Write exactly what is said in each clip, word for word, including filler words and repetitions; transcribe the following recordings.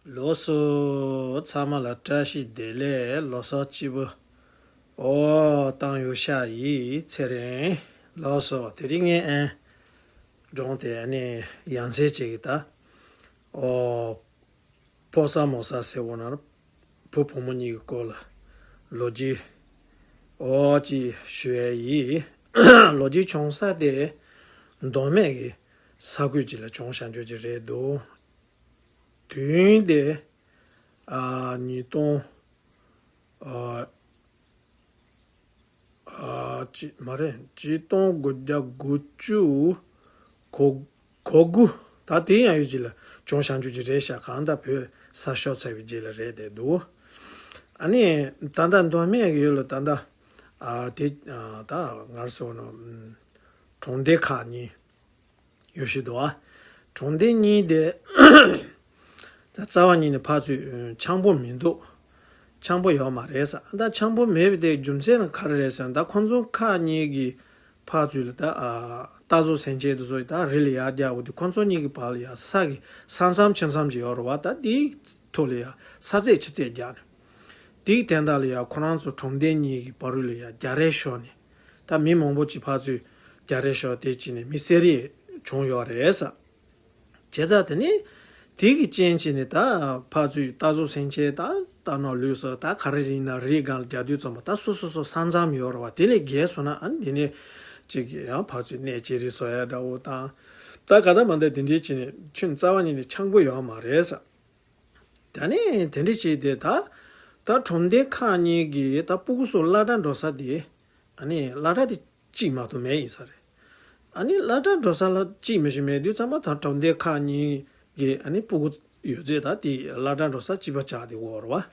ལགས་སོ། ཚང་མ་ལ་བཀྲ་ཤིས་བདེ་ལེགས། ལོ་གསར་སྐྱིད་པོ། ཨོ་བཏང་ཡོད་ཤག་ཡིན་ཚེ་རིང་། ལགས་སོ། དེ་རིང་ངས་ཨན་སྒྲུང་དེ་ཨ་ནི་ཡང་རྩེ་གཅིག་གི་ད། ཨོ། ཕོ་གསར་མོ་གསར་ཟེར་བ་ན་བུ་བུ་མོ་གཉིས་ཀྱི་སྐོར་ལ་ལོ་རྒྱུས། ཨོ་ཅིག་ཞུ་ཡས་ཡིན། ལོ་རྒྱུས་བྱུང་ས་དེ་མདོ་སྨད་ཀྱི་ས་ཁུལ་ཅིག་ལ་བྱུང་བཞག་རྒྱུ་ཅིག་རེད་འདུག་དུས་ཡུན་དེ། ཨ། ཉིས་སྟོང་། ཨ། ཨ། ཅི་མ་རེད། ཆིག་སྟོང་དགུ་བརྒྱ་དགུ་བཅུ་གོ་གོ་དགུ། ད་དེ་ཡང་ཡུལ་ཅིག་ལ་བྱུང་བཞག་རྒྱུ་ཅིག་རེད་ཤག་གང་ལྟར་བོད་ས་ཤོར་ཚར་བའི་རྗེས་ལ་རེད་བསྡད་འདུག་ཨ་ནི་ད་ལྟ་མདོ་སྨད་ཀྱི་ཡུལ་ལ་ད་ལྟ། ཨ། དེ། ཨ། ད་ང་རང་ཚོ་ནོ། གྲོང་སྡེ་ཁག་གཉིས་ཡོད་ཤི་འདུག་ཨ། གྲོང་སྡེ་གཉིས་དེ་ད་རྩ་བ་ཉིད་ནས་ཕར་ཚུར་འཆམ་པོ་མི་འདུག་འཆམ་པོ་ཡོད་མ་རེད་ས། ད་འཆམ་པོ་མེད་པའི་དེ་རྒྱུ་མཚན་ནི་ག་རེ་རེད་ཟེར་ན། ད་ཁོང་ཚོ་ཁག་གཉིས་ཀྱི་ཕར་ཚུར་ལ་ད། ཨ། རྟ་ཟོག་སེམས་ཅན་དེ་ཚོ་ད་རི་ལ་ཡར་རྒྱག་འོ་དེ་ཁོང་ཚོ་གཉིས་ཀྱི་བར་ལ་ཡ་ས་གི་ས་མཚམས་ཆུ་མཚམས་ཅིག་ཡོད་རེད་བ། ད་དེའི་ཐོག་ལ་ཡ་ས་རྩད་ཆུ་རྩད་རྒྱག་ནས། དེའི་དོན་དག་ལ་ཡ་ཁོ་རང་ཚོ་གྲོང་སྡེ་གཉིས་ཀྱི་བར་ལ་ཡ་རྒྱག་རེས་ཤོར་ནས། ད་མི་མང་པོ་ཅིག་ཕར་ཚུར་རྒྱག་རེས་ཤོར་དེ་ཅིག་ནས་མི་བསད་རེས་བྱུང་ཡོད་རེད་ས། བྱས་ཙང་དེ་ནས་དེ་གི་རྐྱེན་བྱས་ནས་ད་ཕར་ཚུར་རྟ་ཟོག་སེམས་ཅན་དང་རྟ་ནོར་ལུག་སོགས་ད་ག་རེ་ཡིན་ན་རི་སྒང་ལ་རྒྱག་དུས་ཙམ་པ་ད་སོ་སོ་སོ་ས་མཚམས་ཡོད་རེད་བ། དེ་ལས་བརྒལ་སོང་ན་ཨ་ནི་དེ་ནས་ཅིག་ཡང་ཕར་ཚུར་གནས་སྐྱེལ་རེས་བཟོ་ཡ་འདྲ་བོ་དང་། ད་ག་ད་མ་འདྲ་དེ་འདྲའི་བྱས་ནས་ཁྱོན་རྩ་བ་ཉིད་ནས་འཆམ་པོ་ཡོད་མ་རེད་ས། ད་ནི་དེ་འདྲ་བྱས་ཏེ་ད། ད་གྲོང་སྡེ་ཁག་གཉིས་ཀྱི་ད་སྤུ་གུ་སོགས་སློབ་གྲྭ་འགྲོ་ས་དེ། ཨ་ནི་སློབ་གྲྭ་དེ་གཅིག་མ་གཏོགས་མེད་ཡིན་ས་རེད། ཨ་ནི་སློབ་གྲྭ་འགྲོ་ས་ལ་གཅིག་མི་ཞིག་མེད་དུས་ཙམ་པ་ད་གྲོང་སྡེ་ཁག་གཉིས་ཀྱི་ཨ་ནི་སྤུ་གུ་ཡོད་ཚད་ད་དེ་སློབ་གྲྭ་འགྲོ་ས་གཅིག་པ་ཆགས་དེ་འོ་རེད་བ།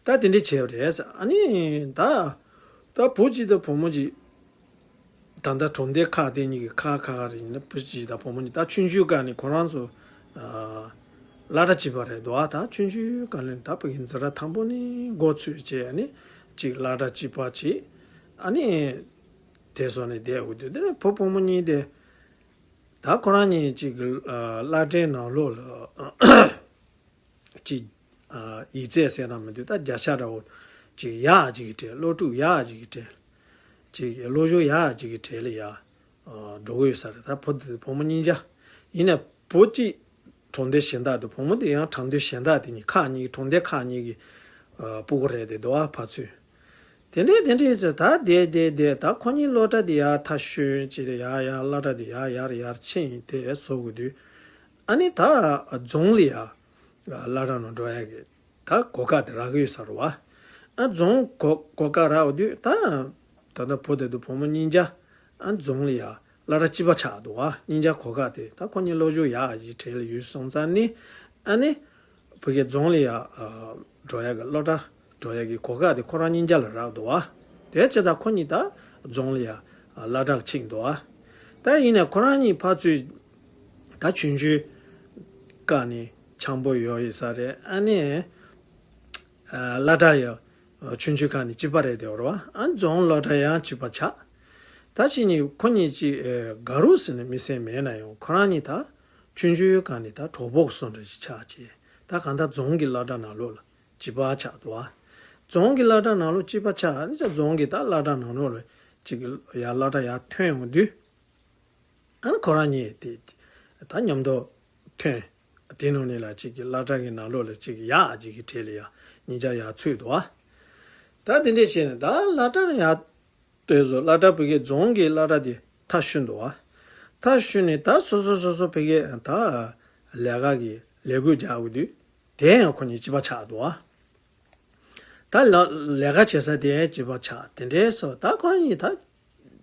ད་དེ་འདྲ་བྱས་པ་རེད། ཨ་ནི་ད། ད་བུ་གཅིག་དང་བུ་མོ་གཅིག་ད་ལྟ་གྲོང་སྡེ་ཁག་དེ་གཉིས་ཀྱི་ཁག་ཁག་རེ་ཡིན་ན་བུ་གཅིག་དང་བུ་མོ་གཉིས་ད་ཆུང་ཆུང་སྒང་ནས་ཁོ་རང་ཚོ། ཨ། སློབ་གྲྭ་གཅིག་པ་རེད་འདུག་ཨ། ད་ཆུང་ཆུང་སྒང་ནས་ད་ཕ་གི་འཛིན་གྲྭ་དང་པོ་ནས་འགོ་ཚུགས་བྱས་ནས་གཅིག་སློབ་གྲྭ་གཅིག་པ་བྱས། ཨ་ནི་དེ་སོང་ནས་བསྡད་འོ་དུས་དེ་ནས་བུ་བུ་མོ་གཉིས་དེ་ད་ཁོ་རང་གཉིས་གཅིག་གི་ཨ་སློབ་གྲྭའི་ནང་ལོགས་ལ། ཅིག་ཨ། ཡིག་ཚད་ཟེར་ན་མི་འདུག་ད་བརྒྱ་ཆ་འདྲ་བོ་ཅིག་ཡག་ཅིག་གི་གྲས། སློབ་ཕྲུག་ཡག་ཅིག་གི་གྲས། ཅིག་སློབ་སྦྱོང་ཡག་ཅིག་གི་གྲས་ལ་ཡ། ཨ། འགྲོ་གི་ཡོད་ས་རེད། ད་བུ་དེ་བུ་མོ་གཉིས་ཆ། ཡིན་ནའི་བུ་གཅིག་གྲོང་སྡེ་གཞན་དག་དང་བུ་མོ་དེ་ཡང་གྲོང་སྡེ་གཞན་དག་དེ་གཉིས་ཁག་གཉིས་ཀྱི་གྲོང་སྡེ་ཁག་གཉིས་ཀྱི་ཨ། སྤུ་གུ་རེད་དེ་འདུག་ཨ་ཕར་ཚུར། དེ་འདྲས་དེ་འདྲས་ཟེར་ད་བསྡད་བསྡད་བསྡད་ད་ཁོ་གཉིས་སློབ་གྲྭ་དེ་ཡར་མཐར་ཕྱིན་བྱས་ཏེ་ཡར་ཡར་སློབ་གྲྭ་དེ་ཡར་ཡར་ཡར་ཕྱིན་དེ་བཟོ་དགོས་དུས། ཨ་ནི་ད་རྫོང་ལ་ཡ། སློབ་གྲྭ་ནང་འགྲོ་ཡ་གི་ད་གོ་སྐབས་དེ་རག་གི་ཡོད་ས་རེད་བ། ཨ་རྫོང་གོ་གོ་སྐབས་རག་འོ་དུས་ད། ད་ལྟ་བུ་དེ་དང་བུ་མོ་གཉིས་ཆ། ཨ་རྫོང་ལ་ཡ་སློབ་གྲྭ་གཅིག་པ་ཆགས་འདུག་བ། གཉིས་ཆ་གོ་སྐབས་དེ་ད་ཁོ་གཉིས་སློབ་སྦྱོང་ཡག་ཡི་གྲས་ལ་ཡོད་སོང་ཙང་ནི། ཨ་ནི་བུ་གའི་རྫོང་ལ་ཡ་འགྲོ་ཡ་གི་སློབ་གྲྭ་འགྲོ་ཡ་གི་གོ་སྐབས་དེ་ཁོ་རང་གཉིས་ཆ་ལ་རག་འདུག་བ། དེ་བྱས་ཙང་ཁོ་གཉིས་ད་རྫོང་ལ་ཡ་སློབ་གྲྭ་ལ་ཕྱིན་འདུག་བ། ད་ཡིན་ནའི་ཁོ་རང་གཉིས་ཕར་ཚུར་ད་ཆུང་ཆུང་སྒང་ནས་འཆམ་པོ་ཡོད་ཡོད་ས་རེད། ཨ་ནི་ཨ་སློབ་གྲྭ་ཡང་ཆུང་ཆུང་སྒང་ནས་གཅིག་པ་རེད་དེ་རེད་བ། ཨ་རྫོང་སློབ་གྲྭ་ཡང་གཅིག་པ་ཆགས། ད་ཕྱི་ཉིན་ཁོ་གཉིས་ཀྱི་ཨ་དགའ་རོགས་ཟེར་ནས་མི་སེམས་མེད་ན་ཡང་ཁོ་རང་གཉིས་ད་ཆུང་ཆུང་སྒང་ནས་ད་གྲོགས་པོ་བཟོ་འདྲ་ཞིག་ཆགས་བྱས། ད་གང་ལྟར་རྫོང་གི་སློབ་གྲྭ་ནང་ལོགས་ལ་གཅིག་པ་ཆགས་འདུག་བ། རྫོང་གི་སློབ་གྲྭ་ནང་ལོགས་གཅིག་པ་ཆགས། ཨ་ནི་ཅག་རྫོང་གི་ད་སློབ་གྲྭ་ནང་ལོགས་ལ་གཅིག་གི་ཡར་སློབ་གྲྭ་ཡར་ཐོན་ཡོང་དུས། ཨ་ནི་ཁོ་རང་གཉིས་དེ་ད་མཉམ་དུ་ཐོན། དེ་ནང་ནས་ལ་གཅིག་གི་སློབ་གྲྭ་གི་ནང་ལོགས་ལ་གཅིག་གི་ཡག་ཅིག་གི་གྲས་ལ་ཡ་གཉིས་ཆ་ཡར་ཚུད་འདུག་བ། ད་དེ་འདྲས་བྱས་ནས་ད་སློབ་གྲྭ་ཡར་ལྟོས་སོ། སློབ་གྲྭ་བོད་སྐད་རྫོང་གི་སློབ་གྲྭ་དེ་མཐར་ཕྱིན་འདུག་བ། མཐར་ཕྱིན་ནས་ད་སོ་སོ་སོ་སོ་བོད་སྐད་ད་ལས་ཀ་གི་ལས་འགུལ་རྒྱག་དགོས་དུས་དེ་ཡང་ཁོ་གཉིས་གཅིག་པ་ཆགས་འདུག་བ། ད་ལ་ལས་ཀ་བྱེད་ས་དེ་གཅིག་པ་ཆགས། དེ་འདྲའི་སོ་ད་ཁོ་རང་གཉིས་ད་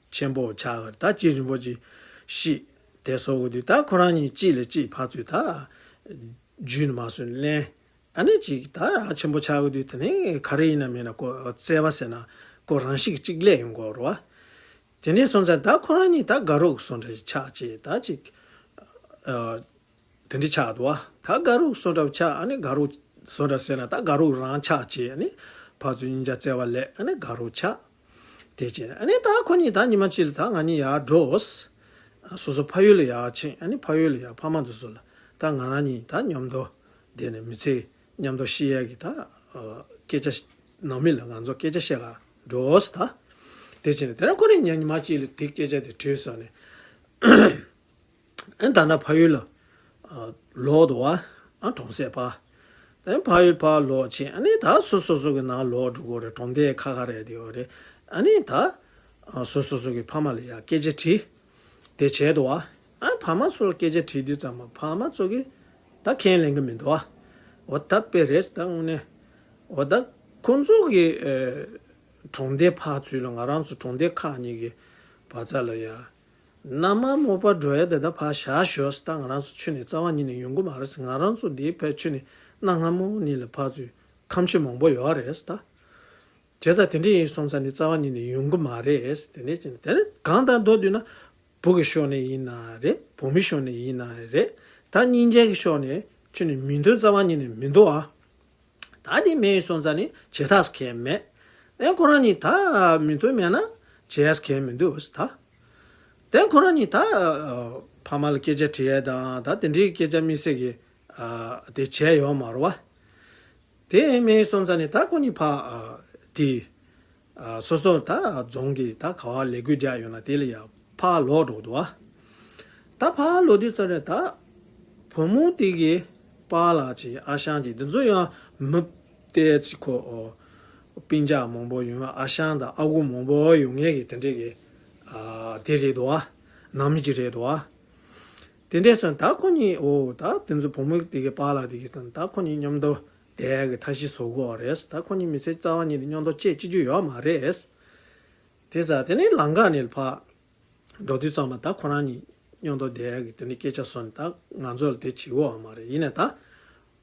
ཆེན་པོ་ཆགས་ད་རྗེ་རིན་པོ་ཆེ་ཤི་དེ་སོ་དགོས་དུས་ད་ཁོ་རང་གཉིས་གཅིག་ལས་གཅིག་ཕར་ཚུར་ད་རྒྱུན་མ་སོན་ལེན། ཨ་ནི་ཅིག་ད་ཆེན་པོ་ཆགས་ཀྱི་དུས་དེ་ནས་ག་རེ་ཡིན་ན་མིན་ན་ཁོ་བརྩེ་བ་ཟེར་ན་ཁོ་རང་ཤུགས་གཅིག་སླེབས་ཡོང་གི་རེད་བ། དེ་ནས་སོང་ཙང་ད་ཁོ་རང་གཉིས་ད་དགའ་རོགས་སོ་འདྲ་ཞིག་ཆགས་བྱས་ད་ཅིག་ཨ། དེ་འདྲ་ཆགས་འདུག་བ། ད་དགའ་རོགས་སོ་འདྲ་ཆགས། ཨ་ནི་དགའ་རོགས་སོ་འདྲ་ཟེར་ན་ད་དགའ་རོགས་རང་ཆགས་བྱས། ཨ་ནི་ཕར་ཚུར་གཉིས་ཆ་བརྩེ་བ་སླེབས། ཨ་ནི་དགའ་རོགས་ཆགས། དེ་བྱས་ཨ་ནི་ད་ཁོ་གཉིས་ད་ཉི་མ་གཅིག་ལ་ད་ང་གཉིས་ཡར་འགྲོ། སོ་སོ་ཕ་ཡུལ་ལ་ཡར་ཕྱིན། ཨ་ནི་ཕ་ཡུལ་ལ་ཡར་ཕ་མ་དེ་ཚོ་ལ་ད་ང་རང་གཉིས་ད་མཉམ་དུ་ དེ་ནས་མི་ཚེ་མཉམ་དུ་སྐྱེལ་ཡག་གི་ད་སྐད་ཆ་ནང་མི་ལ་ང་ཚོ་སྐད་ཆ་བཤད་ག་འགྲོ་ཟེར། ད་དེ་བྱས་ནས་དེ་ནས་ཁོ་རང་ཉི་མ་གཅིག་ལ་དེ་སྐད་ཆ་དེ་དྲིས་སོང་ནས། ཨ་ནི་ད་ལྟ་ཕ་ཡུལ་ལ་ཨ་ལོག་འདུག་བ། ཨ་གྲོང་གསེབ་ཕར། ཨ་ནི་ཕ་ཡུལ་ཕར་ལོག་ཕྱིན། ཨ་ནི་ད་སོ་སོ་སོ་གི་ནང་ལོག་འགྲོ་དགོས་རེད། གྲོང་སྡེ་ཁ་ཁ་རེད་དེ་ཡོད་རེད། ཨ་ནི་ད་ཨ་སོ་སོ་སོ་གི་ཕ་མ་ལ་ཡང་སྐད་ཆ་དྲིས། དེ་བྱས་འདུག་བ། ཨ་ཕ་མ་ཚོ་ལ་སྐད་ཆ་དྲིས་དུས་ཙམ་པ་ཕ་མ་ཚོ་གིས་ད་ཁས་ལེན་གི་མི་འདུག་བ། འོ་ད་དཔེ་རེད་ད་དངོས་གནས། འོ་ད་ཁོང་ཚོ་གི་ཨ་གྲོང་སྡེ་ཕར་ཚུར་ལ་ང་རང་ཚོ་གྲོང་སྡེ་ཁག་གཉིས་ཀྱི་བར་མཚམས་ལ་ཡ། གནམ་མ་མོ་པ་འགྲོ་ཡ་དེ་ད་ཕར་བཞག་ཞོག་ཟེར། ད་ང་རང་ཚོ་ཁྱོན་ནས་རྩ་བ་ཉིད་ནས་ཡོང་གི་མ་རེད་ཟེར། ང་རང་ཚོ་འདིའི་ཕར་ཁྱོན་ནས་གནའ་སྔ་མོ་ནས་ལ་ཕར་ཚུར་ཁ་མཆུ་མང་པོ་ཡོད་རེད་ཟེར། ད་བྱས་ཙང་དེ་འདྲ་ཡིན་སོང་ཙང་ནི་རྩ་བ་ཉིད་ནས་ཡོང་གི་མ་རེད་ཟེར། དེ་ནས་ཅི་དེ་ནས་གང་ལྟར་མདོར་བསྡུས་ན་བུ་གི་ཕྱོགས་ནས་ཡིན་ན་རེད། བུ་མོའི་ཕྱོགས་ནས་ཡིན་ན་རེད། ད་གཉིས་ཆ་གི་ཕྱོགས་ནས་ཁྱོན་ནས་མི་མཐུན་རྩ་བ་ཉིད་ནས་མི་འདུག་ཨ། ད་དེ་མེད་སོང་ཙང་ནི་བྱེད་ཐབས་གལ་མེད། ཨེ་ཁོ་རང་གཉིས་ད་མི་མཐུན་མེད་ན་བྱེད་ཡས་གལ་མི་འདུག་ད། དེ་ཁོ་རང་གཉིས་ད་ཕ་མ་ལ་སྐད་ཆ་དྲི་ཡས་དང་ད་དེ་འདྲའི་སྐད་ཆ་དམིགས་བསལ་གྱི་དེ་བྱས་ཡོད་མ་རེད་བ། དེ་མེད་སོང་ཙང་ནི་ད་ཁོ་གཉིས་ཕ་དེ་སོ་སོ་ད་རྫོང་གི་ད་ག་བ་ལས་འགུལ་རྒྱག་ཡོད་ན་དེ་ལ་ཡ་ཕར་ལོག་འགྲོ་འདུག་བ། ད་ཕར་ལོག་དུས་ཙམ་རེད། ད་བུ་མོ་དེ་གི་པཱ་ལགས་ཅིག་ཨ་ཞང་ཅིག་འདི་ཚོ་ཡང་མི་ཏེ་ཅིག་ཁོ་ཨོ་སྤུན་ཀྱག་མང་པོ་ཡོང་བ། ཨ་ཞང་དང་ཨ་ཁུ་མང་པོ་ཡོང་མཁན་གྱི་དེ་འདྲས་ཀྱི་ཨ་དེ་རེད་འདུག་བ། ནང་མི་ཅིག་རེད་འདུག་བ། དེ་འདྲས་སོང་ད་ཁོ་གཉིས་ཨོ་ད་དེ་ཚོ་བུ་མོ་དེ་གི་པཱ་ལགས་དེ་གི་སོང་ད་ཁོ་གཉིས་མཉམ་དུ་བསྡད་ཡག་གི་ཐབས་ཤེས་བཟོ་དགོས་པ་རེད། ད་ཁོ་གཉིས་མི་ཚེ་རྩ་བ་ཉིད་ནས་མཉམ་དུ་སྐྱེལ་བཅུག་རྒྱུ་ཡོད་མ་རེད། དེ་ཙང་དེ་ནས་ལམ་ཁ་ནས་ཕར་འགྲོ་དུས་ཙམ་པ་ད་ཁོ་རང་གཉིས་མཉམ་དུ་བསྡད་ཡག་གི་དེ་ནས་སྐད་ཆ་བཟོས་ནས་ད་ང་ཚོ་ལ་དེ་བྱེད་དགོས་པ་མ་རེད། ཡིན་ནའི་ད་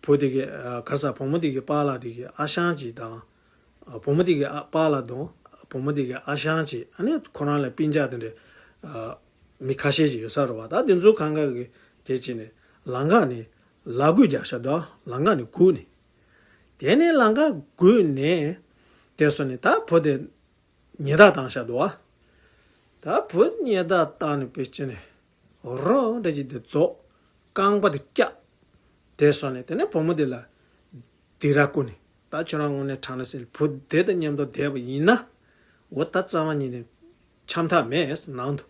བུ་དེ་གི་ཨ་ག་རེ་ཟེར་བུ་མོ་དེ་གི་པཱ་ལགས་དེ་གི་ཨ་ཞང་ཅིག་དང་། བུ་མོ་དེ་གི་ཨ་པཱ་ལགས་དང་བུ་མོ་དེ་གི་ཨ་ཞང་ཅིག་ཨ་ནི་ཁོ་རང་ལ་སྤུན་ཀྱག་དེ་འདྲ་ཨ་མི་ཁ་ཤས་ཤིག་ཡོད་ས་རེད་བ། ད་དེ་ཚོ་གང་ག་གི་དེ་བྱས་ནས་ལམ་ཁ་ནས་ལག་འགུལ་རྒྱག་ཤག་འདུག་ལམ་ཁ་ནས་སྒུག་ནས། དེ་ནས་ལམ་ཁ་སྒུག་ནས་དེ་སོང་ནས་ད་བུ་དེ་ཉལ་ཐ་བཏང་ཤག་འདུག་བ། ད་བུ་ཉལ་ཐ་བཏང་ནས་དཔེ་ཅི་ནས་རོ་འདྲ་ཅིག་དེ་རྫོགས། རྐང་པ་དེ་བཀྱག་དེ་སོང་ནས་དེ་ནས་བུ་མོ་དེ་ལ་སྡིགས་ར་བསྐུལ་ནས། ད་ཁྱོད་རང་དངོས་གནས་དྲང་གནས་ཟེར་བུ་དེ་དང་མཉམ་དུ་བསྡད་པ་ཡིན་ན། འོ་ད་རྩ་བ་ཉིད་ནས་འཆམ་ཐབས་མེད་ནང་དུ།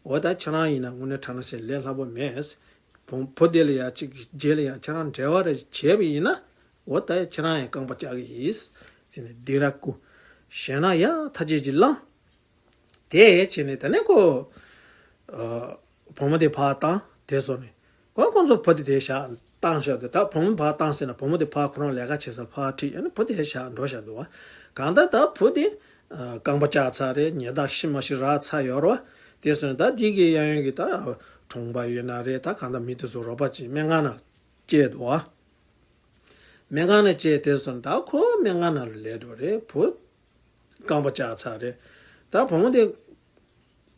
འོ་ད་ཁྱེད་རང་ཡིན་ན་དངོས་གནས་དྲང་གནས་ཟེར་ལས་སླ་པོ་མེད། བུ་བུ་དེ་ལ་ཡང་གཅིག་རྗེས་ལ་ཡང་ཁྱེད་རང་འབྲེལ་བ་རེ་བྱས་པ་ཡིན་ན། འོ་ད་ཁྱེད་རང་ཡང་རྐང་པ་བཀྱག་གི་ཡིན། ཟེར་ནས་སྡིགས་ར་བསྐུལ། ཞེད་སྣང་ཡང་ཐ་ཆད་ཅིག་ལངས། དེ་བྱས་ནས་དེ་ནས་ཁོ་ཨ་བུ་མོ་དེ་ཕར་བཏང་དེ་སོང་ནས། ཁོ་ཁོང་ཚོ་བུ་དེ་དེ་བཞག་བཏང་བཞག་དེ་ད་བུ་མོ་ཕར་བཏང་ཟེར་ན་བུ་མོ་དེ་ཕར་ཁོ་རང་ལས་ཀ་བྱེད་སར་ཕར་ཁྲིད། ཨ་ནི་བུ་དེ་བཞག་འགྲོ་བཞག་འདུག་བ། གང་ལྟར་ད་བུ་དེ་ཨ་རྐང་པ་བཅག་ཚར་རེད། ཉལ་ཐ་ཤི་མ་ཤི་རག་ཚར་ཡོད་རེད་བ། དེ་སོང་ནས་ད་དེ་གི་གཡས་གཡོན་གྱི་ད་གྲོང་པ་ཡོད་ན་རེད། ད་གང་ལྟར་མི་དེ་ཚོ་རོགས་པ་བྱེད་སྨན་ཁང་ནང་བསྐྱལ་འདུག་བ། སྨན་ཁང་ནང་བསྐྱལ་དེ་སོང་ནས་ད་ཁོ་སྨན་ཁང་ནང་ལ་ལས་འགྲོ་རེད། བུ་རྐང་པ་བཅག་ཚར་རེད། ད་བུ་མོ་དེ་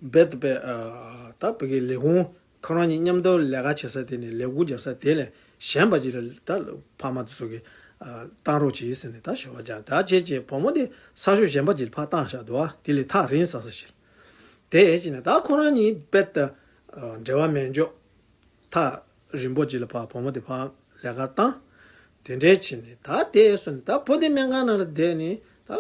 རྦད་དེ་རྦད་ཨ་ད་བུ་གི་ལས་ཁུངས་ཁོ་རང་གཉིས་མཉམ་དུ་ལས་ཀ་བྱེད་ས་དེ་ནས་ལས་ཁུངས་རྒྱག་ས་དེ་ལས་གཞན་པ་ཅིག་ལ་ད་ཕ་མ་དེ་ཚོ་གིས་ཨ་བཏང་རོགས་གྱིས་ཟེར་ནས་ད་ཞུ་བ་རྒྱག་ད་བྱས་རྗེས་བུ་མོ་དེ་ས་ཕྱོགས་གཞན་པ་ཅིག་ལ་ཕར་བཏང་བཞག་འདུག་བ། དེ་ལས་ཐག་རིང་ས་ས་ཞིག་ལ། དེ་བྱས་ནས་ད་ཁོ་རང་གཉིས་རྦད་དེ་ཨ་འབྲེལ་བ་མེད་འཇོག་ཐག་རིང་པོ་ཅིག་ལ་ཕར་བུ་མོ་དེ་ཕར་ལས་ཀ་བཏང་། དེ་འདྲས་བྱས་ནས་ད་དེ་སོང་ནས་ད་བུ་དེ་སྨན་ཁང་ནང་ལ་བསྡད་ནས་ད་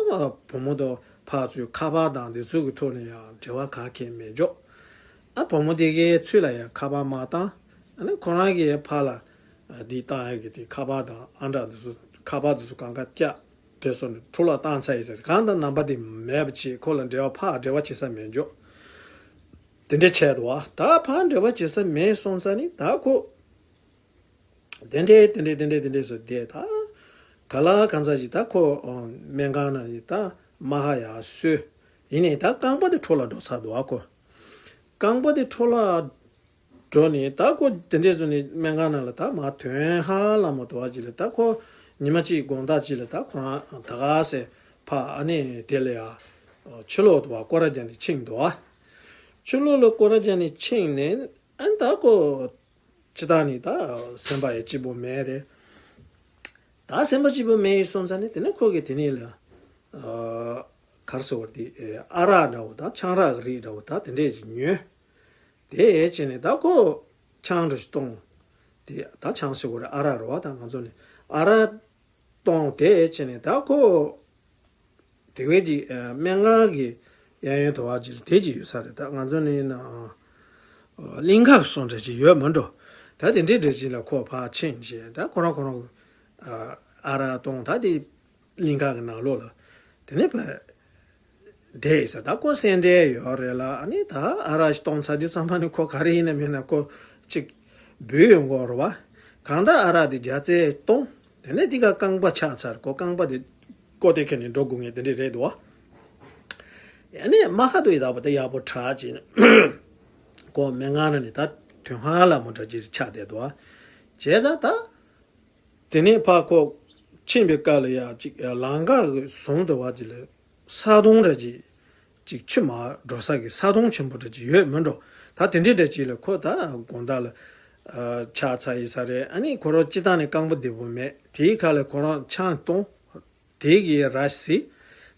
བུ་མོ་དང་ཕར་ཚུར་ཁ་པར་དང་དེ་ཚོ་གི་ཐོག་ནས་ཡང་འབྲེལ་བ་ག་གེ་མེད་འཇོག་ཨ་བུ་མོ་དེ་གའི་ཚུར་ལ་ཡང་ཁ་པར་མ་བཏང་། ཨ་ནི་ཁོ་རང་གིས་ཕར་ལ་འདི་བཏང་ཡག་གི་དེ་ཁ་པར་དང་ཨང་གྲངས་དེ་ཚོ་ཁ་པར་དེ་ཚོ་གང་ག་བཀྱག་དེ་སོང་ནས་འཕྲོ་བརླག་བཏང་ཚར་ཡིན་ཟེར། གང་ལྟར་ནམ་པ་དེ་མེད་པ་བྱས་ཁོ་ལ་འབྲེལ་བ་ཕར་འབྲེལ་བ་བྱེད་ས་མེད་འཇོག་དེ་འདྲས་བྱས་འདུག་བ། ད་ཕར་འབྲེལ་བ་བྱེད་ས་མེད་སོང་ཙང་ནི་ད་ཁོ་དེ་འདྲས་དེ་འདྲས་དེ་འདྲས་དེ་འདྲས་སུ་བསྡད། ད་ག་ལ་གང་ཚ་ཞིག་ད་ཁོ་སྨན་ཁང་ནང་ཡི་ད་རྨ་ཁ་ཡར་སོས། ཡིན་ནའི་ད་རྐང་པ་དེ་འཕྲོ་བརླག་འགྲོ་ཚར་འདུག་བ། ཁོ་རྐང་པ་དེ་འཕྲོ་བརླག་འགྲོ་ནས་ད་ཁོ་དེ་འདྲས་བཟོས་ནས་སྨན་ཁང་ནང་ལ་ད་མར་ཐོན་ཧ་ལམ་མ་ཐུབ་པ་ཅིག་ལ་ད་ཁོ་ཉི་མ་གཅིག་དགོང་དག་ཅིག་ལ་ད་ཁོ་རང་ད་ག་སེ་ཕར་ཨ་ནི་དེ་ལ་ཡ་ཕྱི་ལོགས་དུ་བ་སྐོར་ར་རྒྱག་ནས་ཕྱིན་འདུག་བ། ཕྱི་ལོགས་ལ་སྐོར་ར་རྒྱག་ནས་ཕྱིན་ནས་ཨ་ནི་ད་ཁོ་ཅི་ད་ནི་ད་སེམས་པ་ཡ་སྐྱིད་པོ་མེད་རེད། ད་སེམས་པ་སྐྱིད་པོ་མེད་ཡིན་སོང་ཙང་ནི་དེ་ནས་ཁོ་གིས་དེ་ནས་ལ་ཨ་གར་སོ་བར་དེ་ཨ་རག་འདྲ་བོ་དང་ཆང་རག་གི་རིགས་འདྲ་བོ་ད་དེ་འདྲས་ཀྱི་ཉོས། དེ་བྱས་ནས་ད་ཁོ་ཆང་འདྲ་ཞིག་བཏུང་། དེ་ད་ཆང་ཟེར་དགོས་རེད། ཨ་རག་རེད་བ། ད་ང་ཚོ་ནི་ཨ་རག་བཏུང་དེ་བྱས་ནས། ད་ཁོ་དེ་བས་ཀྱི་ཨ་སྨན་ཁང་གི་གཡས་གཡོན་དུ་བ་ཅིག་ལ་དེ་ཅིག་ཡོད་ས་རེད། ད་ང་ཚོ་ནི་ན་ཨ་གླིང་ཁ་སོང་འདྲ་ཅིག་ཡོད་མི་འགྲོ། ད་དེ་འདྲའི་འདྲ་ཅིག་ལ་ཁོ་ཕར་ཕྱིན་བྱས། ད་ཁོ་རང་ཁོ་རང་གི་ཨ་ཨ་རག་བཏུང་། ད་དེ་གླིང་ཁ་གི་ནང་ལོགས་ལ་དེ་ནས་ཕར་བསྡད་ཡིན་ས། ད་ཁོ་སེམས་ཁྲལ་ཡོད་རེད་ལ། ཨ་ནི་ད་ཨ་རག་ཞིག་བཏུང་ཚར་དུས་ཙམ་པ་ནི་ཁོ་ག་རེ་ཡིན་ན་མིན་ན་ཁོ་ཅིག་འབུད་ཡོང་གི་རེད་བ། གང་ལྟར་ཨ་རག་དེ་རྒྱ་རྩལ་བཏུང་། དེ་ནས་དེ་ག་རྐང་པ་ཆག་ཚར། ཁོ་རྐང་པ་དེ་ཀོ་དེ་ཁྱེར་ནས་འགྲོ་དགོས་ངེས་དེ་འདྲ་རེད་འདུག་བ། ཨ་ནི་མ་ཧ་དུ་ཡི་དྭགས་པོ་དེ་ཡག་པོ་དྲག་ཅིག་ཁོ་སྨན་ཁང་ནང་ནས་ད་དོན་ཧ་ལ་མོ་འདྲ་ཅིག་ཆགས་བསྡད་འདུག་བ། བྱས་ཙང་ད། དེ་ནས་ཕར་ཁོ་ཕྱིན་པའི་སྐབས་ལ་ཡ་ཅིག་ལམ་ཁ་གི་ཟུར་དུ་བ་ཅིག་ལ་ས་དོང་འདྲ་ཅིག་ཅིག་ཆུ་མར་འགྲོ་ས་གི་ས་དོང་ཆེན་པོ་འདྲ་ཅིག་ཡོད་མི་འགྲོ། ད་དེ་འདྲའི་འདྲ་ཅིག་ལ་ཁོ་ད་དགོང་དག་ལ་ཨ་ཆག་ཚར་ཡིན་ས་རེད། ཨ་ནི་ཁོ་རང་སྤྱིར་བཏང་ནས་རྐང་པ་བདེ་པོ་མེད། དེའི་ཁ་ལ་ཁོ་རང་ཆང་བཏུང་། དེ་གི་ར་བཟི།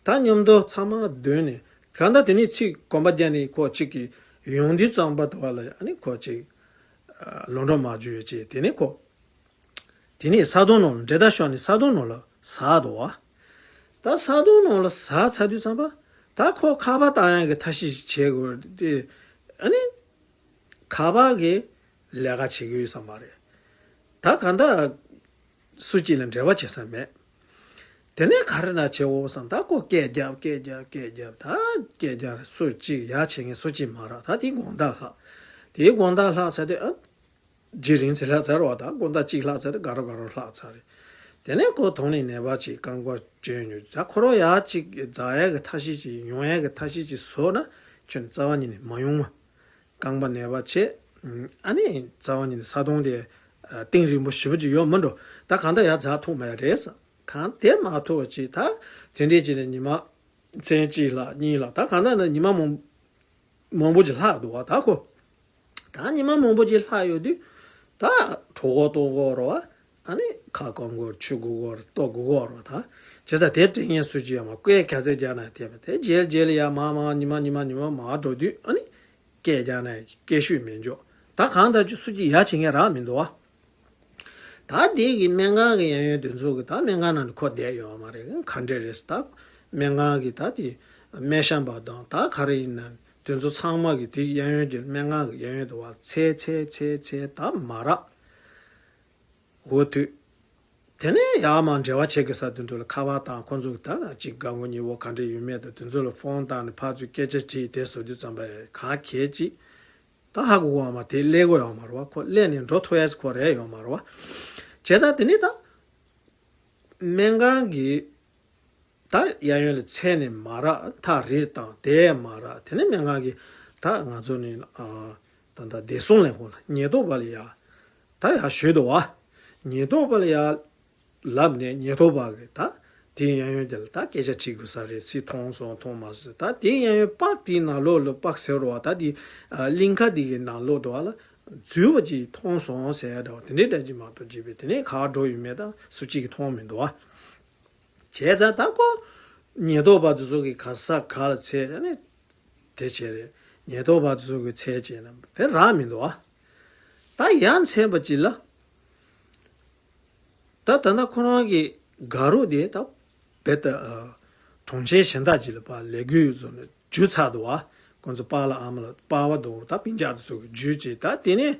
ད་མཉམ་དུ་ཚང་མ་སྡོད་ནས། གང་ལྟར་དེ་ནས་ཚིག་གོམ་པ་རྒྱག་ནས་ཁོ་གཅིག་གི་ཡོང་དུས་ཙམ་པ་དུ་བ་ལ་ཨ་ནི་ཁོ་གཅིག་ལོ་འགྲོ་མ་བརྗོད་ཡོད་ཅེས། དེ་ནས་ཁོ་དེ་ནས་ས་དོང་ནང་ལ། འདྲེ་ད་ཤོར་ནས་ས་དོང་ནང་ལ་ཟགས་འདུག་བ། ད་ས་དོང་ནང་ལ་ཟགས་ཚར་དུས་ཙམ་པ་ད་ཁོ་ཁ་པར་བཏང་ཡག་གི་ཐབས་ཤེས་ཤིག་བྱེད་དགོས་ཏེ། ཨ་ནི་ཁ་པར་གི་ལས་ཀ་བྱེད་ཀྱི་ཡོད་ས་མ་རེད། ད་གང་ལྟར་སུ་གཅིག་ལ་འབྲེལ་བ་བྱེད་ས་མེད། དེ་ནས་ག་རེ་ན་བྱེད་འོ་བསམ། ད་ཁོ་སྐད་རྒྱབ་སྐད་རྒྱབ་སྐད་རྒྱབ། ད་སྐད་རྒྱབ། སུ་གཅིག་ཡ་བྱེད་མཁན་སུ་གཅིག་མ་རག། ད་དེ་དགོང་དག་ལྷག་དེའི་དགོང་དག་ལྷག་ཚར་དུས་ཨ། རྗེས་རིང་ཚེ་ལྷག་ཚར་བ། ད་དགོང་དག་གཅིག་ལྷག་ཚར་དུས་དགའ་རབ་དགའ་རབ་ལྷག་ཚར་རེད། དེ་ནས་ཁོ་དོང་ནས་ནད་པ་ཅིག་རྐང་པ་བཅོལ་ཉོ། ད་ཁོ་རང་ཡ་གཅིག་འཛག་ཡག་གི་ཐབས་ཤེས་ཅིག་ཡོང་ཡག་གི་ཐབས་ཤེས་ཅིག་བཟོ་ན་ཁྱོད་རྩ་བ་ཉིད་ནས་མ་ཡོང་བ། རྐང་པ་ནད་པ་བྱས། ཨ་ནི་རྩ་བ་ཉིད་ནས་ས་དོང་དེ་གཏིང་རིང་པོ་ཞེ་པོ་ཅིག་ཡོད་མི་འགྲོ། ད་གང་ལྟར་ཡར་འཛེག་ཐུབ་མེད་རེད་ས། གང་དེ་མ་ཐུབ་པ་ཅིག་ད་དེ་འདྲས་ཅིག་ནས་ཉི་མ་མཚན་གཅིག་ལྷག་གཉིས་ལྷག་ད་གང་ལྟར་ན་ཉི་མ་མང་མང་པོ་ཅིག་ལྷག་འདུག་བ། ད་ཁོ་ད་ཉི་མ་མང་པོ་ཅིག་ལྷག་ཡོད་དུས་ད་གྲོད་ཁོག་ལྟོགས་ཀྱི་ཡོད་རེད་བ། ཨ་ནི་ཁ་སྐོམ་ཀྱི་ཡོད་རེད། ཆུ་འགུག་གི་ཡོད་རེད། ལྟོགས་ཀྱི་ཡོད་རེད་བ། ད་བྱས་ཙང་དེ་དྲན་མཁན་སུ་ཅིག་ཡོད་མ། སྐད་ག་ཚོད་རྒྱག་ན་དེ་བ། དེ་རྗེས་རྗེས་ལ་ཡར་མར་མར་ཉི་མ་ཉི་མ་ཉི་མ་མར་འགྲོ་དུས་ཨ་ནི་སྐད་རྒྱག་ན་སྐད་ཤུགས་མི་འཇོག་ད་གང་ལྟར་ཅིག་སུ་གཅིག་ཡ་བྱེད་མཁན་རག་མི་འདུག་བ། ད་དེ་གི་སྨན་ཁང་གི་གཡས་གཡོན་དེ་ཚོ་གི་ད་སྨན་ཁང་ནང་དུ་ཁོ་བསྡད་ཡོད་མ་རེད། ག་འདྲས་རེད་ཟེར། ད་སྨན་ཁང་གི་ད་དེ་སྨན་ཞབས་པ་དང་ད་ག་རེ་ཡིན་ན་དེ་ཚོ་ཚང་མ་གི་དེ་གཡས་གཡོན་གྱི་སྨན་ཁང་གི་གཡས་གཡོན་དུ་བ་འཚོལ་འཚོལ་འཚོལ་འཚོལ་ད་མ་རག་འོ་དུས། དེ་ནས་ཡར་མར་འབྲེལ་བ་བྱེད་དགོས་ས་དེ་འདྲ་ལ་ཁ་པར་བཏང་། ཁོང་ཚོ་གི་ད་གཅིག་དགའ་པོ་ཉེ་པོ་ག་འདྲ་ཡོད་མེད་དང་དེ་ཚོ་ལ་ཕོན་བཏང་ནས་ཕར་ཚུར་སྐད་ཆ་དྲིས། དེ་བཟོ་དུས་ཙམ་པ་ག་གལ་ཅིག་ད་ཧ་གོ་གི་ཡོད་མ་རེད། དེ་སླེབས་ཀྱི་ཡོད་མ་རེད་བ། ཁོ་སླེབས་ནས་འགྲོ་ཐུབ་ཡས་ཁོ་རེད་ཡོད་མ་རེད་བ། བྱས་ཙང་དེ་ནས་ད་སྨན་ཁང་གི་ད་གཡས་གཡོན་ལ་འཚོལ་ནས་མ་རག་ཐག་རིང་བཏང་། དེ་མ་རག་དེ་ནས་སྨན་ཁང་གི་ད་ང་ཚོ་ནི་ཨ་ད་ད་བདེ་སྲུང་ལས་ཁུངས་ལ་ཉེན་རྟོག་པ་ལ་ཡ་ད་ཡར་ཞུས་འདུག་བ། ཉེན་རྟོག་པ་ལ་ཡ་ལབ་ནས་ཉེན་རྟོག་པ་གིས་ད་དེའི་གཡས་གཡོན་དེ་ལ་ད་སྐད་ཆ་དྲི་དགོས་ས་རེད་ཟེར། མཐོང་སོང་མཐོང་མ་སོང་། ད་དེའི་གཡས་གཡོན་པགས་དེའི་ནང་ལོགས་ལ་པགས་ཟེར་བ་ད་དེ་ཨ་གླིང་ཁ་དེ་གི་ནང་ལོགས་དུ་བ་ལ་འཛུལ་བ་ཅིག་མཐོང་སོང་ཟེར་ཡ་འདྲ་བ་དེ་འདྲའི་འདྲ་ཅིག་མ་གཏོགས་ཅིག་པས་དེ་ནས་ག་འགྲོ་ཡོད་མེད་ད་སུ་གཅིག་གིས་མཐོང་མི་འདུག་བ། བྱས་ཙང་ད་ཁོ་ཉེན་རྟོག་པ་དེ་ཚོ་གིས་ག་ས་ག་ལ་འཚོལ་ནས་དེ་བྱས་རེད། ཉེན་རྟོག་པ་དེ་ཚོ་གིས་འཚོལ་བྱས་ན་དེ་རག་མི་འདུག་བ། ད་ཡར་འཚོལ་བ་ཅིག་ལ། ད་ད་ལྟ་ཁོ་རང་གི་དགའ་རོགས་དེ་ད་རྦད་དེ་ཨ་གྲོང་ཁྱེར་གཞན་དག་ཅིག་ལ་ཕར་ལས་འགུལ་བཟོས་ནས་འགྱུར་ཚར་འདུག་བ། ཁོ་ཚོ་པཱ་ལགས་ཨ་མ་ལགས་པཱ་ལགས་དང་ད་སྤུན་ཀྱག་དེ་ཚོ་གིས་འགྱུར་བྱས། ད་དེ་ནས་